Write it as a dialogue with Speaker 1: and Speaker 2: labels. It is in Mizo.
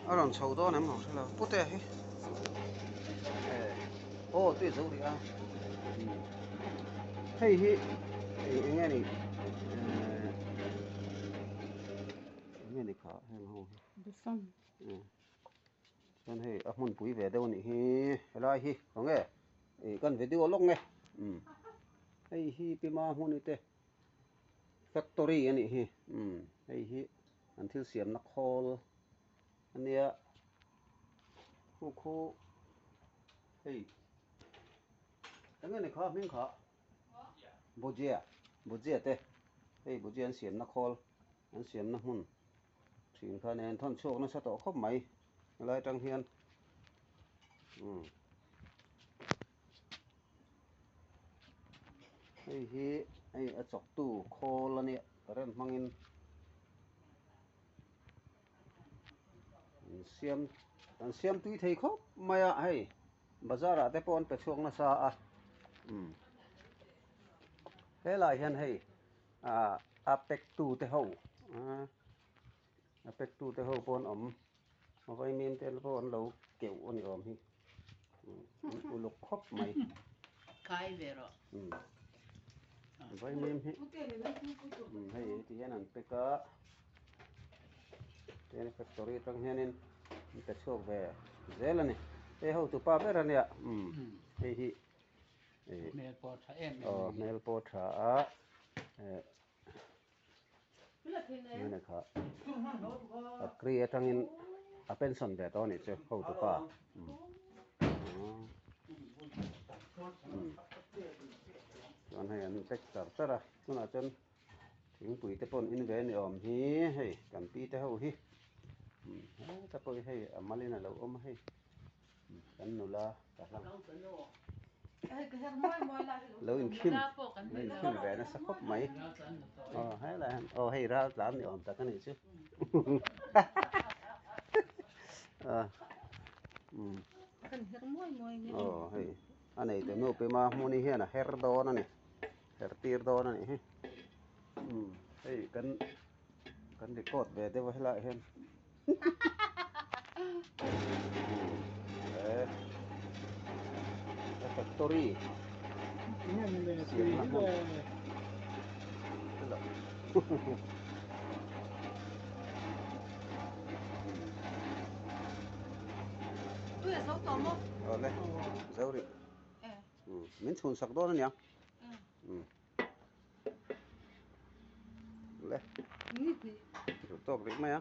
Speaker 1: A rawn chho dawn em lo hre lo pute hi aw tui zo rih a hei hi eng nge ni eng nge ni kha heng ho hi chuan hei a hmunpui ve deuh a nih hi helai hi khawnge ih kan video lawk nge hei hi Pima hmuni te factory a nih hi hei hi an thil siamna khawl a nia khu khu hei eng nge ni kha hming kha bhujia bhujia te hei bhujia an siamna khawl an siamna hmun thin kha nen thawn chhuak nasa tawh khawp mai helai atang hian umm hei hi hei a chawktu khawl a nia current hmangin an siam an siam tui thei khawp mai a hei bazar ah te pawh an pe chhuak nasa a umm helaiah hian hei ah a pack tu te ho a pack tu te ho pawh an awm vaimim te pawh an lo keuh a ni awm hi. Uluk khawp mai.
Speaker 2: Kai ve rawh.
Speaker 1: Vaimim hi hei heti hian an pack a tin factory atang hianin an pe chhuak ve zel a ni. Hei hotu pa ber a nia hei hi
Speaker 2: hmel pawh tha em em
Speaker 1: aw hmel pawh tha a Nge kha factory atangin a pension ve tawh a nih chu hotu pa chuan hei an pack char char a tunah chuan thingpui te pawh an in ve a ni awm hi hei kan pi te ho hi heta pawh hi hei a malin a lo awm a hei. Kan nula ka hlang. Lo inkhim lo inkhim ve nasa khawp mai. Aw helai hian aw hei ral tlan ni awm tak a nih chu. Aw hei a neitu nu pima hmuni hian a her dawn a ni her tir dawn a nih hi. Hei kan kan record ve deuh a helaiah hian. A factory siamna hmun hello awle zo rih min chhun sak dawn ania le duh tawk rih mai a.